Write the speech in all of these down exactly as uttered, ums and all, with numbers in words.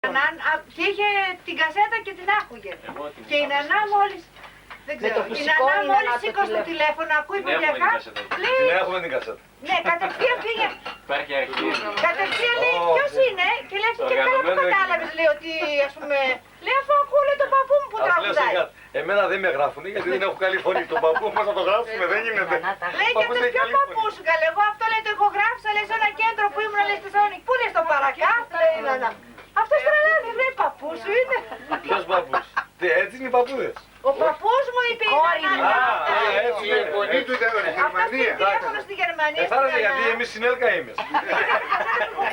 Ναν-, α, και είχε την κασέτα και την άκουγε. Και η νανά μόλις, δεν ξέρω, η νανά μόλις σήκωσε το τηλέφωνο, ακούει ποδιακά, λέει, την έχουμε την κασέτα. Ναι, κατευθείαν πήγε. Κατευθείαν λέει: «Ποιος είναι;» Και λέει: «Και καλά που κατάλαβες», λέει, «ότι, ας πούμε», λέει, «αφού ακούω», λέει, «τον παππού μου που τραγουδάει.» Εμένα δεν με γράφουνε γιατί δεν έχω καλή φωνή. Τον παππού μας να το γράψουμε, δεν γίνεται. Λέει: «Και αυτός ποιο παππούς σου, καλέ; Εγώ αυτό», λέει, «το ηχογράφησα», λέει, «σε ένα κέντρο που ήμουν», λέει, «στη Θεσσαλονίκη.» «Πού?» λέει, «στο Παρακάθ», λέει, «η νανά.» «Αυτός τρελάθηκες, λέει, παππούς σου είναι.» Ποιος παππούς; Τι, έτσι είναι οι παππούδες. «Ο παππούς μου», είπε η κόρη μου. «Α, έτσι είναι. Η γονή του ήταν Γερμανία. Αυτός τηλέφωνο στη Γερμανία, γιατί εμείς στην ΕΛΚΑ είμαστε.»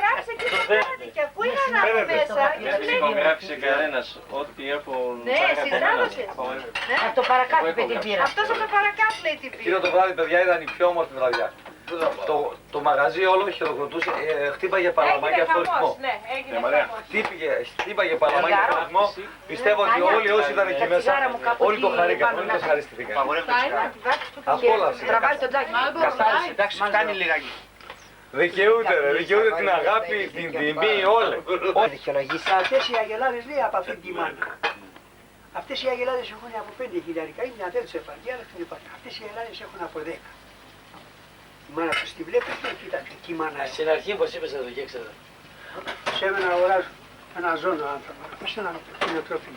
Γράφησε και το βράδυ και ακούει η νανά από μέσα. Δεν ηχογράφησε κανένας. Ό,τι έχω. Ναι, εσύ τράβεσες. Ναι. Αυτός από το Παρακάθ, λέει, την πήρε. Εκείνο το βράδυ, παιδιά, ήταν η πιο όμορφη βραδιά. Το, το μαγαζί όλο χειροκροτούσε, ε, χτύπαγε παλαμά και αυτό ρυθμό. Ναι, έγινε χαμός. Χτύπαγε, χτύπαγε παλαμά και αυτό ρυθμό. Πιστεύω ότι όλοι όσοι ήταν εκεί μέσα, όλοι το χαρήκαν, όλοι το ευχαριστηθήκαν. Απόλαυση. Τραβάει το ντάκι. Καθάρισε, εντάξει, φτάνει λιγάκι. Δικαιούται, ρε, δικαιούται την αγάπη, την τιμή, όλα. Δικαιολογείς. Αυτές οι αγελάδες, λέει, από αυτή τη μάνα. Αυτές οι αγελάδες έχουνε από πέντε χιλιάρικα. Ήμουν αδέλφια παγιά, αλλά την επαρκά. Αυτές οι αγελάδες έχουνε από δέκα. Η μάνα τους τη βλέπει και κοίταξε, εκεί η μάνα. Στην αρχή, όπως είπες, δεν το ήξερα. Σ' έμενα να αγοράζω ένα ζώο, άνθρωπο, να πας σε ένα κτηνοτρόφιο.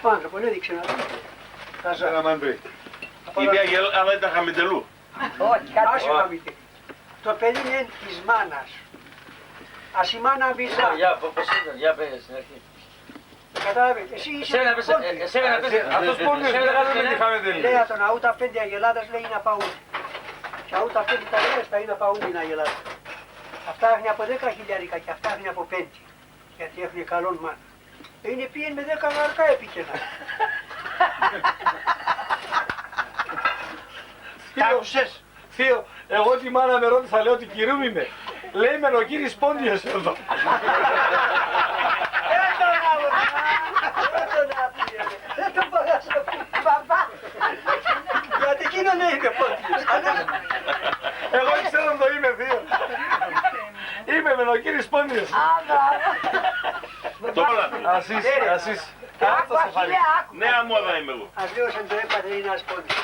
Ο άνθρωπος έδειξε να δει τα ζώα. Ένα μαντρί. Είπε η Αγελά-, αλλά ήταν χαμητελού. Όχι, κάτι. Άσε χαμητελού. Το παιδί είναι της μάνας. Ας η μάνα βυζά. Για, πο-, πώς ήταν, για πες, στην αρχή. Κατάλαβες, εσύ είσαι πόντιος. Εσένα πες, εσένα πες. Αυτός πόντιος, εσένα δεν πες, με τη χαμετελή. Λέει ατον, αούτα πέντε αγελάδες, λέει, είναι απαού. Και αούτα πέντε τα αγελάδες, θα είναι απαού την αγελάδα. Αυτά έχουνε από δέκα χιλιάρικα και αυτά έχουνε από πέντε. Γιατί έχουνε καλόν μάνα. Ε, είναι, πήγεν με δέκα γαρκά επίκαινα. Τ' άκουσες; Θείο, εγώ τη μάνα με ρώτησα, λέω, «Τι κυρούμ' είμαι;» Λέει μεν, «Ο κύρης πόντιος εδώ.» Δεν τον άκουσα. Δεν τον άκουσα. Δεν τον παγάσα. Παπά. Γιατί εκείνο λέει, «Είμαι πόντιος.» Ανέσου. Εγώ ξέρω το είμαι, θείο. Είμαι μεν, ο κύρης πόντιος. Τώρα. Ας είσαι, ας είσαι. Άκου, Αχιλλέ, άκου. Νέα μόδα είμαι εγώ. Ας λέω, σαν το έπαθε, είναι ας πόντιος.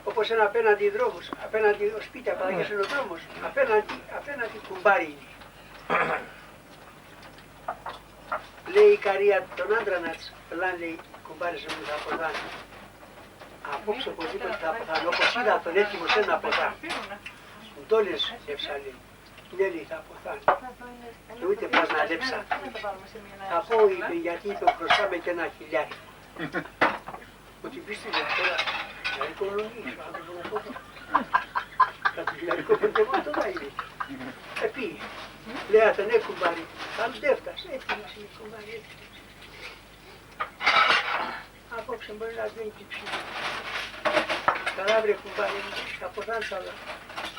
Όπως είναι απέναντι δρόμος, απέναντι ο σπίτια, απαλαγιάς είναι ο δρόμος, απέναντι, απέναντι κουμπάρι είναι. Λέει η Καρία τον άντραν ατ'ς, «Ελάν», λέει, «κουμπάρες εμουν, θα ποθάν. Απόψε οπωσδήποτε θα ποθάν, όπως είδα τον έτοιμος έν' να ποθά. Ντόλες εύσα», λέει. «Ναι», λέει, «θα ποθάν. Και ούτε πας να λέπ'ς ατ'». «Θα πω», είπε, «γιατί», είπε, «χρωστά με κι ένα χιλιάρικο.» Ότι πίστεψε τώρα, να είναι κολονής, ο άνθρωπος να κόβει. Κάτι χιλιάρικο ποντεμόν το δάει, λέει. Επήγε. Λέει ατον, «Ναι, κουμπάρι, θα ντεύτας.» Έτοιμος είναι, κουμπάρι, έτοιμος. Απόψε μπορεί να σβήνει και η ψυχή. «Καλά, βρε, κουμπάρι μου, θα ποθάν σ' αλλά.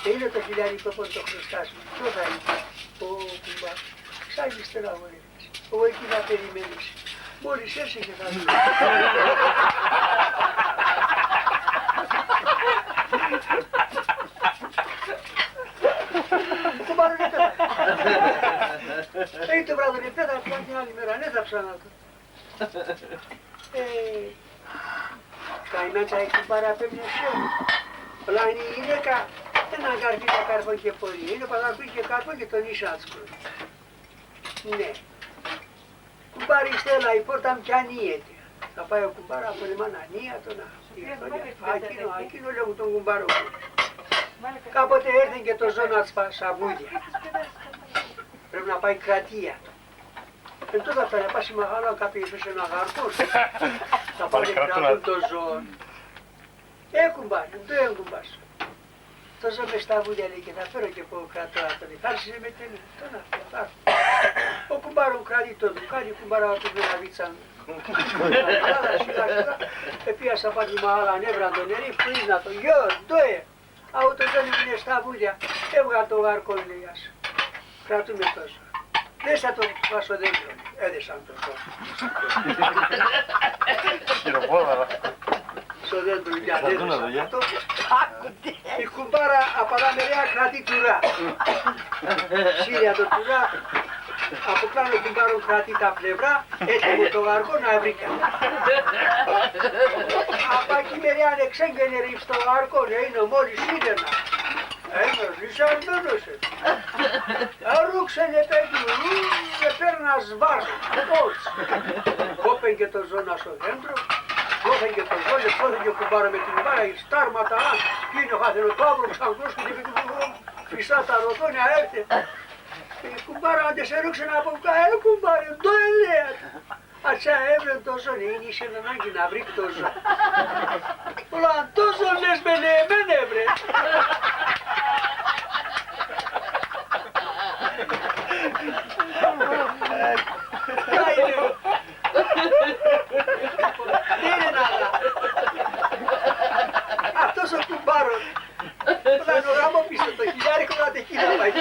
Και είναι το χιλιάρικο που το χρωστάς μ'. Ποιο θα είναι?» «Ω, κουμπάρι, ξάγεις τώρα, αγόρι μ'. Ω, εκεί θα περιμένεις. Μόλις έρθεις θα δεις.» Κουμπάρον επέθανε. Ε, το βράδυ επέθανε, πια την άλλη μέρα, ναι, θα ψάνα το. Ε, καημέντσα η κουμπάρα απέμεινε σε. Πλάνη η γυναίκα, έναν καρφί τα καρφών και πορεί. Είνο πα θα ακούει και καρφόν και τον ίσον ατ'ς κόβει. Ναι. «Κουμπάρι, στέλλα, η πόρτα μ' κι ανίεται.» Θα πάει ο κουμπάρον, απολεμάν, ανίει ατον, α, εκείνο, εκείνο, λέγουν τον κουμπάρον. Κάποτε έρθεν και το ζώον ατ'ς πα-, σα βούδια. Πρέπει να πάει κρατεί ατον. Εν τούτο θα πας ση μαγάλαν, κάποιος έσεν έναν γαρκόν. Θα πάνε κρατούν το ζώον. «Ε, κουμπάρι, ντο έν' κουμπάρ' σ'; Το ζώον μες στα βούδια», λέει, «και θα φέρω κι εγώ, κρατώ ατον.» Εθάρσιζεν με τ' έν', τον ατον, θα έρθω. Ο κουμπάρον κρατεί το δουκάρ', η κουμπάρα ατον με λαβίτσαν. Σιγά, σιγά, σιγά. Επήαν σα πα τη μαγάλαν, έβραν το νερί, πουίζ' να το, «Γιώργο, ντο έν'; Αούτο το ζώον έμεινε στα βούδια. Έβγαλ' το γαρκόν», λέει, «ας κρατούμε το ζώον.» «Δέσ' ατον πα σο δέντρον.» Έδεσαν το ζώον. Χειροπόδαρα. Σο δέντρον κι αδέρφες. Άκουτε. Η κουμπάρα απαλά μερεά κρατεί τουρά. Σύρια το τουρά. Από πλάνο κουμπάρον κρατεί τα πλευρά. Έτοιμο το γαργόν να ευρήκαν. Απ' ακεί μερεάν εξέγγενε ρίφ' στο γαργόν, έινο μόλις σύρια να. Έινο, ρίφ' σαρμένος. Αρρούξενε, παιδί μου, ου, επέρνα σβάρ', πώς. Κόπεν και το ζώο σο δέντρον, κόπεν και το ζώο, επλώθεν και ο κουμπάρα με την μπάρα, εις τ' άρματα, α, εκείνο χάθεν ο ταύρος, ξαγνώσκεται και του, φυσά τα ροδόνια, έρθε. Η κουμπάρα, αν τες ερρούξεν από κα-, ε, κουμπάρε, ντο ελέαν. Ατσά έβρεν το ζώο, ε, ίνιξεν ανάγκη να βρήκ' το ζώο. Όλα, το ζώο λες με, λέει, εμέν έβρεν. Καεί, λέει. Δεν είναι άλλα. Αυτός ο κουμπάρον. Όταν ο γάμο πίσω το χιλιάρικο να τ' εκεί να πάει.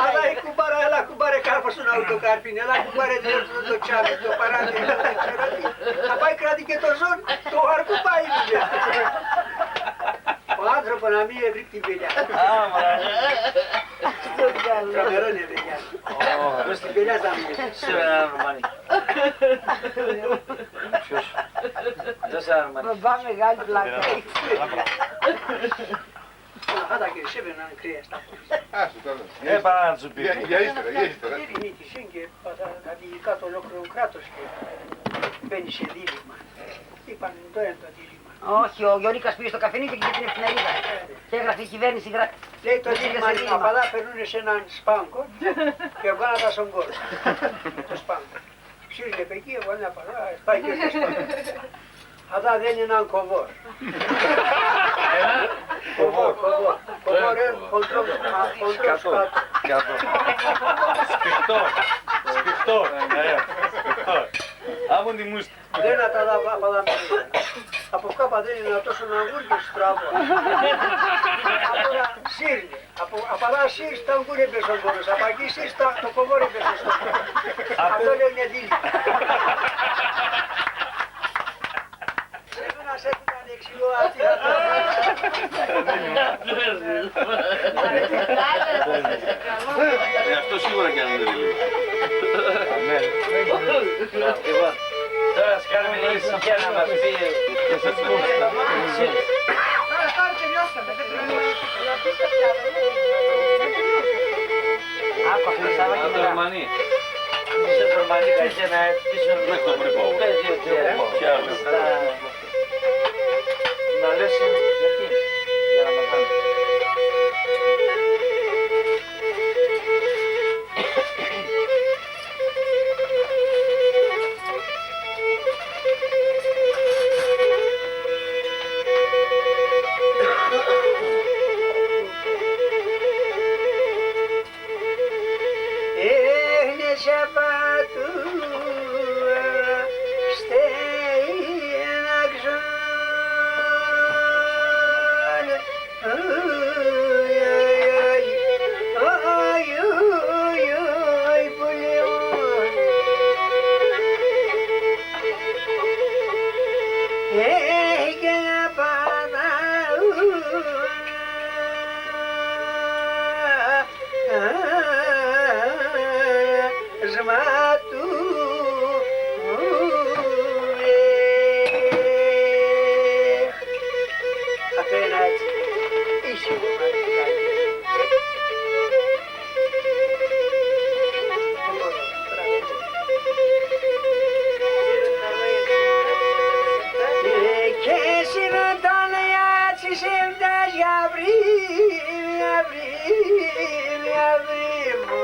Αλλά η κουμπάρα, έλα κουμπάρε, κάρφωσον αούτο καρπίν, έλα κουμπάρε, διόρθωσον το τσάμι, το παράθυρ', το τσερόκι. Θα πάει κράτη και το ζώον, το γαργόν πάει, λέει. Ο άνθρωπος να μη ευρήκ' την πελιά. Τρομερόν ευρήκ'. Ω. Πώς την πελιά θα μη ευρήκ'. Σ' έναν Ρουμανί. Ποιος; Ποιος σ' έναν Ρουμανί; Μπαμπά, μεγάλη πλάκα. Καλά πράγματα. Όλα αυτά τα κερσίβεν να κρύα στα χέρια. Ας το τώρα. Ε, παρά να σου πει. Για, για ύστερα, για ύστερα. Ειρηνίκησε και παθα-, θα τη κάτω ολόκληρο κράτος και μπαίνει σε δίλημμα. Είπαν, το είναι το δίλημμα. Όχι, ο Γιωρίκας πήγε στο καφενείο και εκεί την εφημερίδα. Και έγραφε η κυβέρνηση γράφει. Λέει το δίλημμα, απαλά περνούνε σε έναν σπάγκο και εβγάλαν τα σον κώλον. Το σπάγκο. Ψήριζε π' εκεί, έβαλεν απαλά, πάει και το σπάγκο. Αδά δένει έναν κωβόρ'. Έναν; Κωβόρ', κωβόρ'. Κωβόρ', ε, χοντρό, α, χοντρό σκάτο. Σκάτο. Σφιχτό. Σφιχτό. Ναι, σφιχτό. Άμον τη μούστη. Δένει ατά δα-, απαλά μερίδα. Από κάπα δένει έναν τόσον αγγούρ' και στραβό. Απαλά σύρνε. Από, απαλά σύρ' σ' τ' αγγούρ' έμπεσ' σον κώλον σ', απ' ακεί σύρ' σ' τ', το κωβόρ' έμπεσ' σον κώλον σ'. Αυτό λέγ'νε δίλημμα. Σ' εμένα σ' έρχουνταν εξηγώ, ατσί. Ε, αυτό σίγουρα κι αν είναι δίλημμα. Αμέν. Τώρα ας κάνουμε λίγο ησυχία να μας πει. Τώρα, τώρα τελειώσαμε, δεν πρέπει να... Άκου, αυτό Σάββα και μετά. Ρουμανία. Είσαι Ρουμανία, και να... Μέχρι το προπό. Πες δύο, τρία. Κι άλλο. Να λες, γιατί, για να μαθαίνω. Έν' εσябατούα στέν' άξον. Αι, αι, αι, αι, αι, πουλί μου. Έι, και να πατάω. Σμάτου, ε. Απέναντι, ήσυχο, μάτι. Ε, κι εσύ να τα λέει, άτσι σε μοιάζει, αυρί, αυρί, αυρί μου.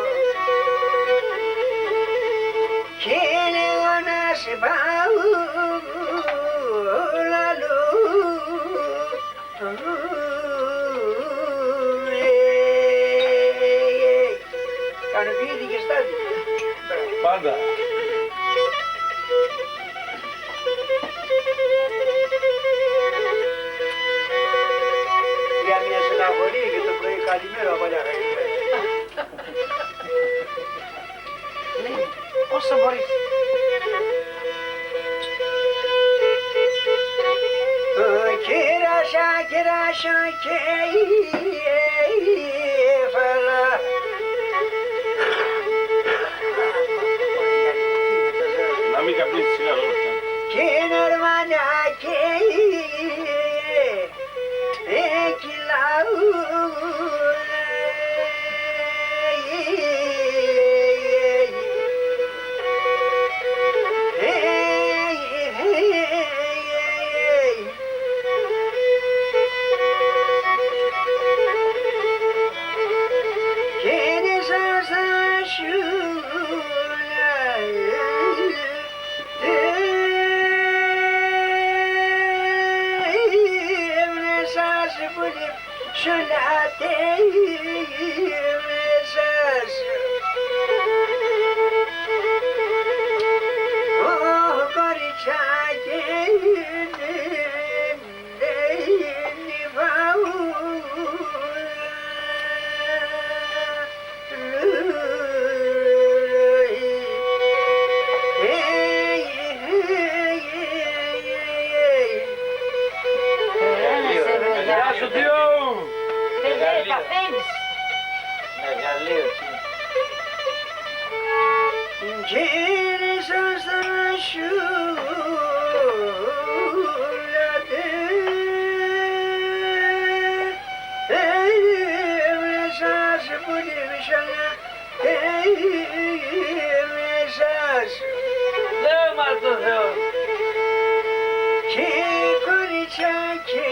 Κι λέγω να σε πάω λαλού. Ικανοποιήθηκες, Τάδε; Πάντα. Για μια στεναχωρία και το πρωί καλημέρα, παλιά καλημέρα. Λέει, όσο μπορείς. Γύρισα στα σιούλα, έβρεσα σε πολύ μισαλιά, έβρεσα σε. Δέο μας το Θεό. Και κοριτσάκι.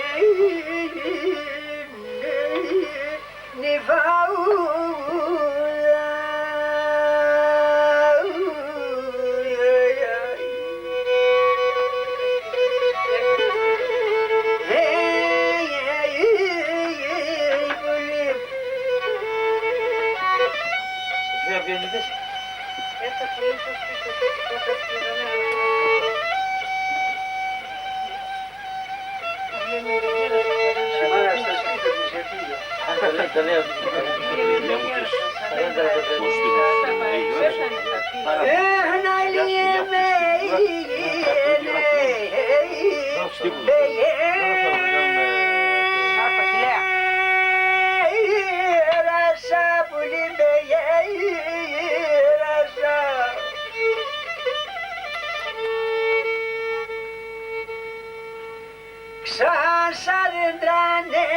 Ξάσα δέντρα, ναι,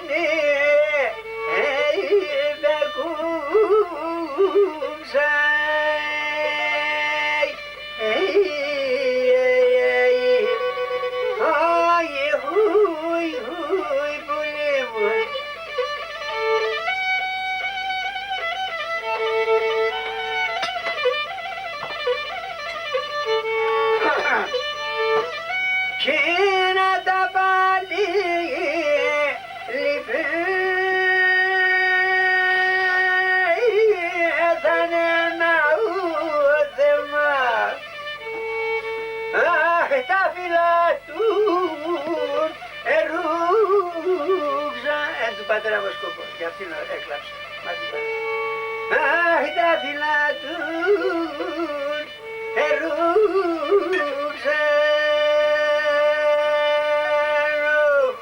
ναι, ε, με κούψαν. Ε, ε, ε, ε, οι, οι, οι, πουλί μου. Κι να τα πάλι λυπέθανε να ουθεμά. Αχ, τα φύλλα τουν ερούξαν, ε, του πατέρα μου σκοπό, γι' αυτήν έκλαψα. Μάλιστα. Αχ, τα φύλλα τουν ερούξαν, οχ,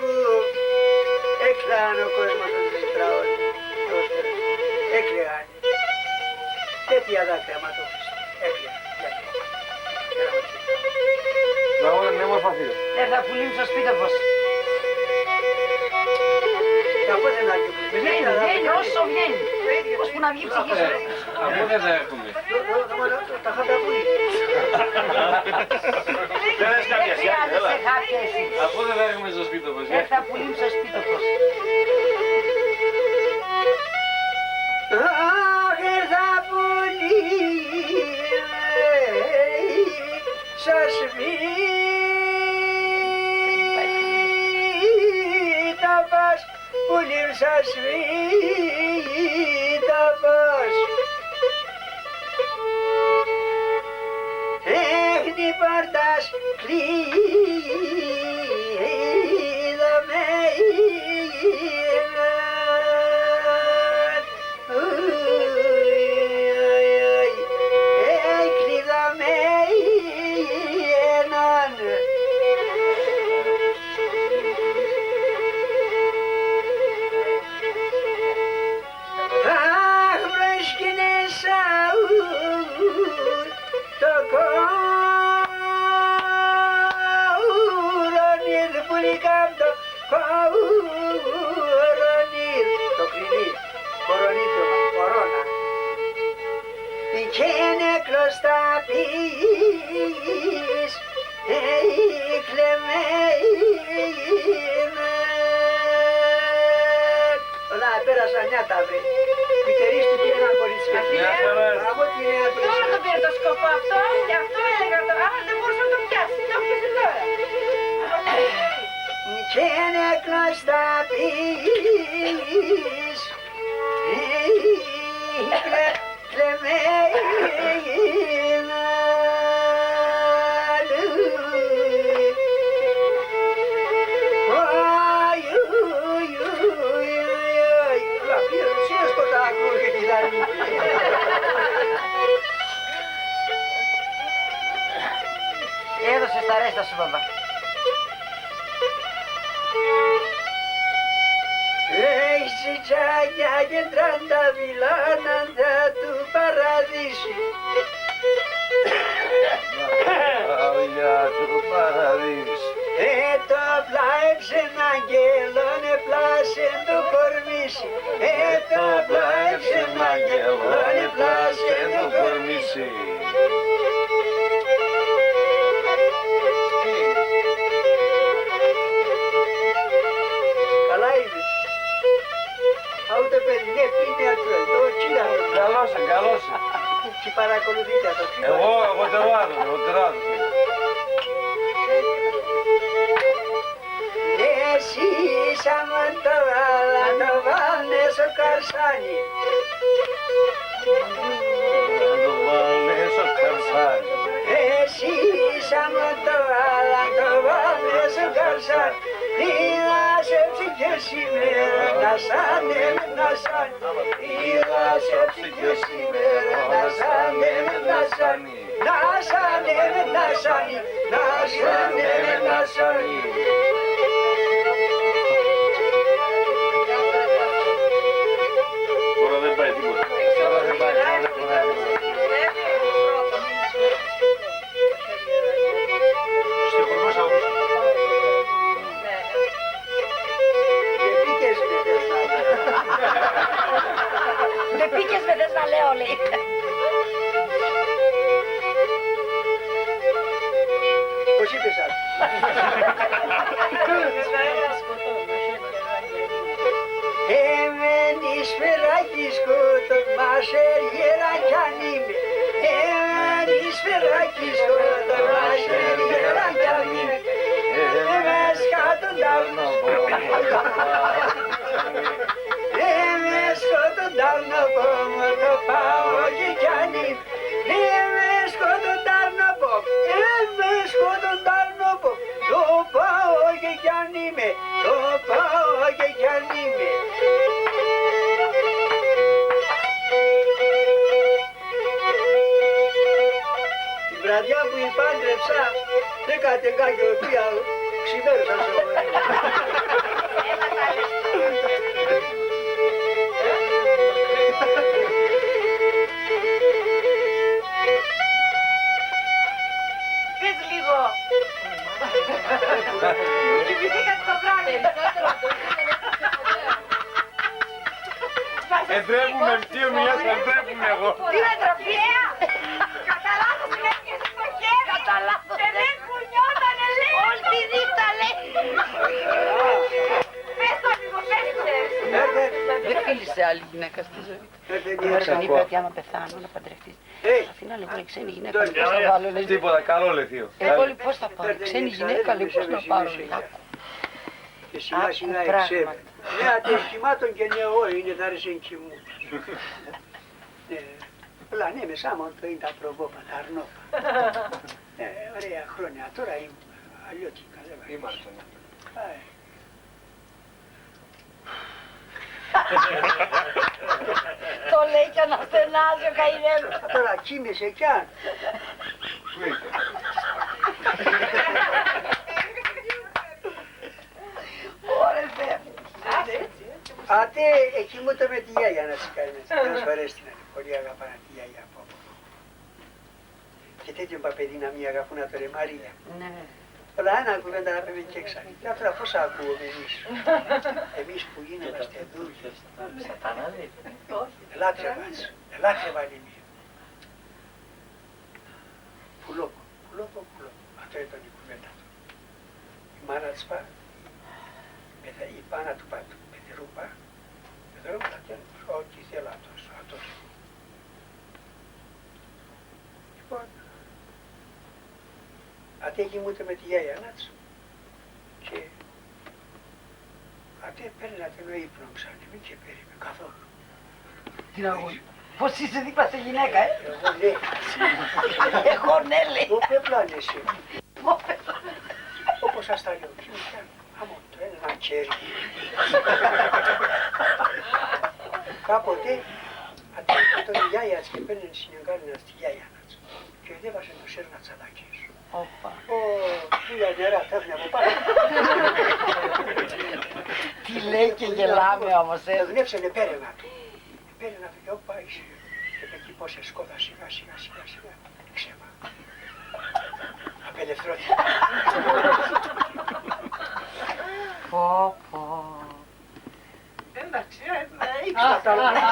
έκλααν ο κόσμος να τους τραγούδι. Έκλαιγαν. Τέτοια δάκρυα ματώθησαν. Έκλαιγαν. Λαό, ναι, μορφά θείο. Έρθ' θα πουλί μ' σο σπίτ' ατος. Και από δεν άκουγε. Βγαίν', βγαίν', όσο βγαίν'. Ώσπου να βγει η ψυχή σου. Αφού δεν θα έρχομαι. Δω, δω, δω, τα χάπια πού είναι. Δεν χρειάζεσαι χάπια εσύ. Αφού δεν θα έρχομαι σο σπίτ' ατος. Έρθ' θα πουλί μ' σο σπίτ' ατος. Αχ, έρθ' θα πουλί μ' σο σπίτ' ατος. Πουλί μ' σο σπίτ' ατος. Έχ'ν' η πόρτα κλειδωμένη. Κλειδωμένον. Αχ, προσκύνεσα ου το κορονίδ' πουλί κ' άμ' το Κορονίδ', το κλειδί, κορονίδιο, κορώνα. Κι έν' έκλωσ' τα πίσ', ε, η κλεμμένον. Όλα πέρασαν νιάτα, βρε. Μητερίσ' του κι έναν κορίτσι. Αχιλέα. Τώρα το πήρε το σκοπό αυτό, και αυτό έλεγα το, άμα δεν μπορούσε να το πιάσει, το πιάσε τώρα. Κι έν' έκλωσ' τα πίσ', κλε-, κλεμμένον. Οι, οι, οι, οι, οι. Έλα, πήρε, εσύ έσκοτα ακούω και τη δανή. Έδωσες τα ρέστα σου, μπαμπά. Έχει τσιτσάκια και τραντάφυλλα, νάνθια του παραδείσου. Αγγελόνι πλάσ' και το κορμί σ'. Καλά είμαι. Αούτο πέντε, ναι, πίνει ατό, το κοίτα. Καλός, καλός. Και παρακολουθείτε το. Εγώ, εγώ τερώ ατο, εγώ τερώ ατο. Εσείς άμα το βάλαν, το βάλανε σο καρσάνι. Το βάλανε σο καρσάνι. Εσείς άμα το βάλαν, το βάλανε σο καρσάνι. Μη να σε ψυχέ σήμερα, να σ' ανέβει, να σ' ανέβει. Μη να σε ψυχέ σήμερα, να σ' ανέβει, να σ' ανέβει. Να σ' ανέβει, να σ' ανέβει, να σ' ανέβει, να σ' ανέβει. Τώρα δεν πάει τίποτα. Τώρα δεν πάει, τώρα δεν πάει. Στιχουργός άκουσα. Ντ' επίκες με, θες να λέω. Ντ' επίκες με, θες να λέω, λέει. Πώς είπες, ας; Εμέν εις φεράκι σκοτών, μαχαίρ' γέραν κι αν είμαι. Εμέν εις φεράκι σκοτών, μαχαίρ' γέραν κι αν είμαι. Εμέν σκατόν ταρνοπό. Εμέν σκατόν ταρνοπό, το πάω και κι αν είμαι. Εμέν σκατόν ταρνοπό, εμέν σκατόν ταρνοπό. Το πάω και κι αν είμαι, το πάω και κι αν είμαι. Τη βραδιά που επάντρεψα, δέκα τεγκά και ο Πία ξημέρωσαν σο χωρί. Πες λίγο. Κοιμηθήκατε το βράδυ. Εντρέπουμε, τι ομιλία, θα ντρέπουμε εγώ. Τι να ντραπείς; Κατά λάθος την έπιασες στο χέρι. Κατά λάθος. Και δεν κουνιότανε, λέει. Όλη τη νύχτα, λέει. Πες το λίγο, πες το. Δεν φίλησε άλλη γυναίκα στη ζωή. Τώρα τον είπα ότι άμα πεθάνω να παντρευτεί. Αφήνα, λοιπόν, η ξένη γυναίκα, πώς θα βάλω, λέει. Τίποτα, καλό, λέει, θείο. Εγώ, λέει, πώς θα πάω; Η ξένη γυναίκα, λέει, πώς να πάω, λέει. Άκου. Και σιγά σιγά εξέβρε. Ναι, ατέ εκοιμάτων και ναι, όχι, είναι θα ρεσέν κοιμού. Ναι, πολλά, ναι, μες άμα το είναι τα προβόπα, τα αρνόπα. Ε, ωραία χρόνια, τώρα είναι αλλιώτικα, δεν βαρύνεις. Είμαστε, ναι. Το λέει κι αναστενάζει ο καημένος. Τώρα κοίμεσαι κι αν. Ωρε Θεέ. Ατέ, εκοιμούτο με τη γιαγιά να σ' κάνει. Ας χωρέστην, πολύ αγαπά τη γιαγιά, από, από. Και τέτοιον παπεδίν να μη αγαπούν ατο, ρε Μαρία. Ναι. Όλα, έναν κουβέντα να πέμε κι έξαλλη. Κι ατώρα πώς ακούγουμε εμείς; Εμείς που γίνομαστε δούλοι. Σατανάδες. Ελάτρευα τς, ελάτρευαν εμείς. Πουλόπο, πουλόπο, πουλόπο. Ατό έτον η κουβέντα ατουν. Η μάνα τς πα, η πεθα-, η μάνα του πα-, του πεθερού πα, πεθερόν πα, ατέν, ό,τι θέλ' ατός, ατός. Λοιπόν, ατέ εκοιμούτο με τη γιαγιάν ατς και ατέ επέρεν ατεν ο ύπνον ξαν, εμείν 'κ' επέρεν με καθόλου. Τι να γουν-, πώς είσαι δίπλα σε γυναίκα, ε; Εγώ ναι. Εγώ ναι, λέει. Πού πέπλανες; Πού πέπλανες; Όπως ας τα λέω, κι ήμουν κι άλλο. Άμον το έναν χ̌έρ'ν. Κάποτε, ατέ, ατόν η γιαγιά τς 'κ' επέρεν σην αγκάλην ατς τη γιαγιάν ατς. Και εδέβασεν το σέρ' ατς ατά κες. Όπα. Ω, πούλια νερά τ' έφ'νε από πάνω. Τι λέει και γελάμε όμως, ε. Εγνεύσεν, επέρεν ατο. Επέρεν ατο και όπα, είσαι. Και π' εκεί πώς εσκώθα σιγά, σιγά, σιγά, σιγά. Ξέβα. Απελευθερώθηκα. Πω, πω. Εντάξει, ε, ε, ήξερα τα λόγια.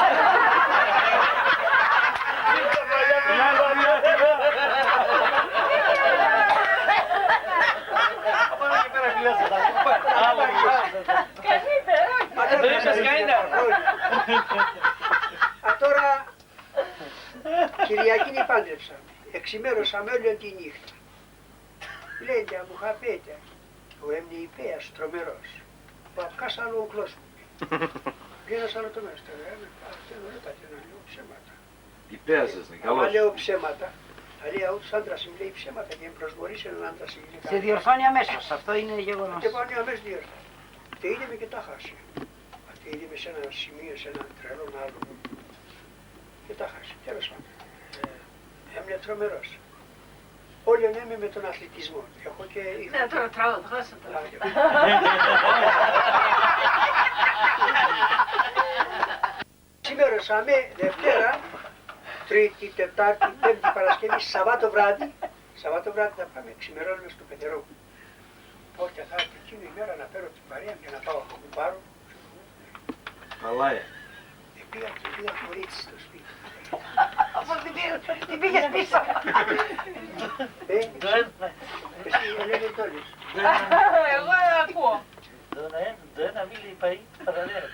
Κυριακήν επάντρεψαμε. Εξημέρωσαμε όλη τη νύχτα. Λέει, ντ' ανουχά πέτε. Ο έμ'νε υπέας, τρομερός. Πα-, κάσ' άλλο ο κλός μου. Βγαίν' ας άλλο το μέσο, ε, ατέν, ρε, τα τέν, να λέω ψέματα. Υπέας έσ'νε, καλός. Άμα λέω ψέματα, θα λέει, «Αούτος άντρας είναι», λέει, «ψέματα και προσβορείς έναν άντρα σε γυναίκα». Σε διορθώνει αμέσως, αυτό είναι γεγονός. Και πάνε αμέσως διορθώνει. Και είδε με και τα χάσε. Ατέ είδε με σ' έναν σημείον, σ' έναν τρελόν άλλο. Και τα χάσε. Τέλος πάντων. Ε, έμ'νε τρομερός. Όλον έμ'νε με τον αθλητισμό. Εγώ και είχα... Ναι, τώρα τραβά, χάσε το. Εξημέρωσαμε Δευτέρα, Τρίτη, Τετάρτη, Πέμπτη, Παρασκευή, Σαββάτο βράδυ. Σαββάτο βράδυ θα πάμε, εξημερώνουμε στο πεθερό μου. Πότε θα έρθει εκείνο η μέρα να παίρνω την παρέα μου και να πάω να κουμπάρω. Καλά, ε. Επήγα και πήγα κορίτσι στο σπίτι. Αφού την πήρε, την πήγες πίσω. Ε, εσύ, Ελένη, το λες. Εγώ ακούω. Ντο να, ντο να μη λέει παΐ, παραλέγα.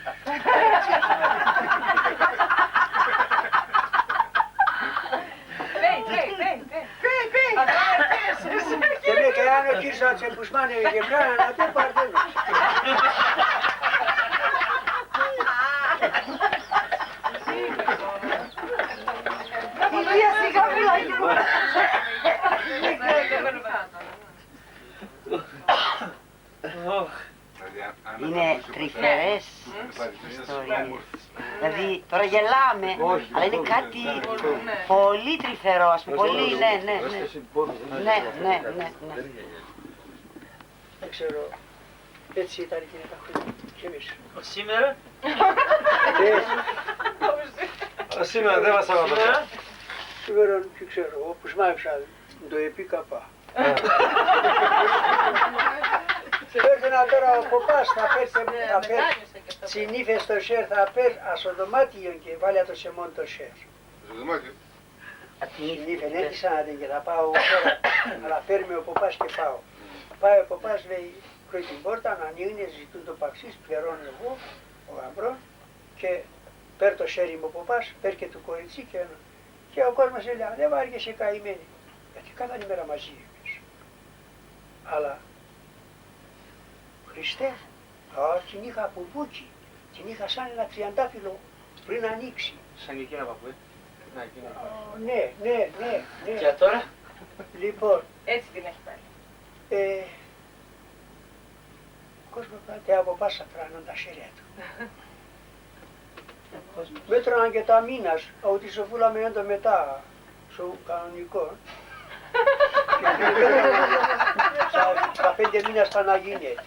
Πέι, πέι, πέι, πέι. Πέι, πέι. Ας το ευτέρεσες. Και λέει, «Και αν ο κύρις Ατσεμπουσμάν είναι και πλάνα, να το παρθένω». Κυρία, σιγά, μη λέει. Ω. Είναι τρυφερές ιστορίες. Δηλαδή, τώρα γελάμε, αλλά είναι κάτι πολύ τρυφερό, ας πούμε, πολύ, ναι, ναι, ναι. Ναι, ναι, ναι, ναι. Δεν ξέρω, έτσι ήταν εκείνα τα χρόνια κι εμείς. Ω σήμερα; Ε, ω σήμερα, δεν μας έβαλε. Σήμερα; Σήμερα, τι ξέρω, όπως μ' άφησαν, το επίκαπα. Έρθεν ατώρα ο ποπάς, θα παίρτε, θα παίρτε τσινίφες το χέρ', θα παίρ' ας το δωμάτιον και βάλ' ατο σ' εμόν το χέρ'. Σ' το δωμάτιον; Τσινίφεν έτισαν ατεν και θα πάω εγώ τώρα, αλλά παίρ' με ο ποπάς και πάω. Πάει ο ποπάς, λέει, κρούει την πόρταν, ανοίγ'νε, ζητούν το παχτσίς, πληρώνω εγώ, ο γαμπρόν, και παίρ' το χέρι μ' ο ποπάς, παίρ' και το κοριτσί και, και ο κόσμος έλεγε, «Δεν βάριεσαι, καημένη, γιατί κάθαν ημέρα μαζί εμείς». Αλλά, Χριστέ, α, την είχα από μπούκι, την είχα σαν ένα τριαντάφυλλο πριν ανοίξει. Σαν εκείνα παππού, ε; Να, εκείνα. Ω, ναι, ναι, ναι, ναι. Και ατώρα; Λοιπόν. Έτσι την έχει πάλι. Ε, ο κόσμος πα-, τε από πάσα φράναν τα χέρια του. Μ' έτρωναν και τα μήνας, αούτ' η σοφούλα μ' έντον μετά, σο κανονικό. Στα, στα πέντε μήνας πα να γίνεται.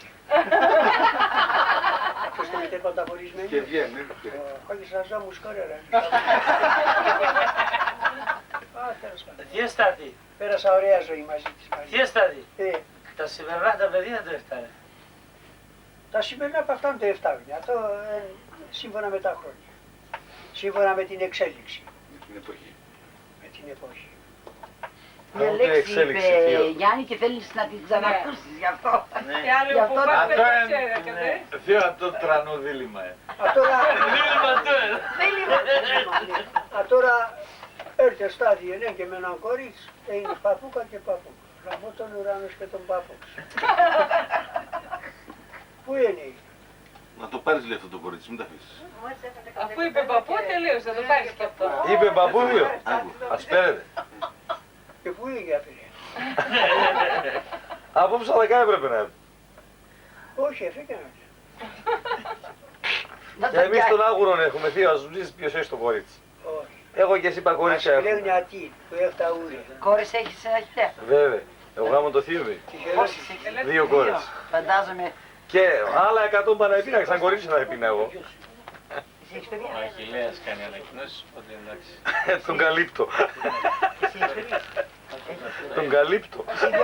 Αυτός το μετέπ' ατ' τα χωρίσμενα. Και βγαίν', ε, και... Ω, όχι, σας ζω μουσκάρι, ρε. Α, τέλος πάντων. Θείαστα τη; Πέρασα ωραία ζωή μαζί της, Μαρία. Θείαστα τη; Ε. Τα σημερινά τα παιδία ντο ευτάνε; Τα σημερινά πα ευτάν' ντο ευτάν'. Ατό, ε, σύμφωνα με τα χρόνια. Σύμφωνα με την εξέλιξη. Με την εποχή. Με την εποχή. Μια λέξη είπε, Γιάννη, και θέλεις να την ξανακούσεις, ναι, γι' αυτό. Ναι. Και άλλο... Γι' αυτό ποπάς το... Ατό έν', ναι, θείο, ατό τρανό δίλημμα έν'. Ατώρα... Δίλημμα ατό έν'. Δίλημμα, δίλημμα, ναι. Ατώρα έρ' το στάδιον, ναι, και με έναν κορίτσ', έεινες παππούκα και παππούκα. Γαμώ τον ουρανόν και τον παππού σ'. Πού είναι; Να το πάρεις, λέει, αυτό το κορίτσι, μην το αφήσεις. Αφού είπε παππού, τελείωσε, θα το πάρεις και αυτό. Είπε παππού, λέω. Άκου. Ας παίρετε. Και πού είναι, για πήρε; Απόψε, αλλά καν έπρεπε να έρθει. Όχι, εφήκαν. Εμείς τον Άγουρον έχουμε, θείο, ας ζεις ποιος έχει το κορίτσι. Όχι. Έχω κι εσύ πα κορίτσια. Ας κλαίουνε ατείν', που έφτα ούρε. Κόρες έχεις, Αχιλλέα; Βέβαια. Εγώ γάμω το θείο μ'. Τυχερός. Πόσες έχεις; Δύο κόρες. Δύο. Φαντάζομαι. Και άλλα εκατόν πα να επίναγα, σαν κορίτσι θα επίνα εγώ. Εσύ έχεις παιδιά; Ο Αχιλλέας κάνει ανακοινώσεις, οπότε εντάξει. Τον καλύπτω. Εσύ έχεις παιδιά; Τον καλύπτω. Εσύ δύο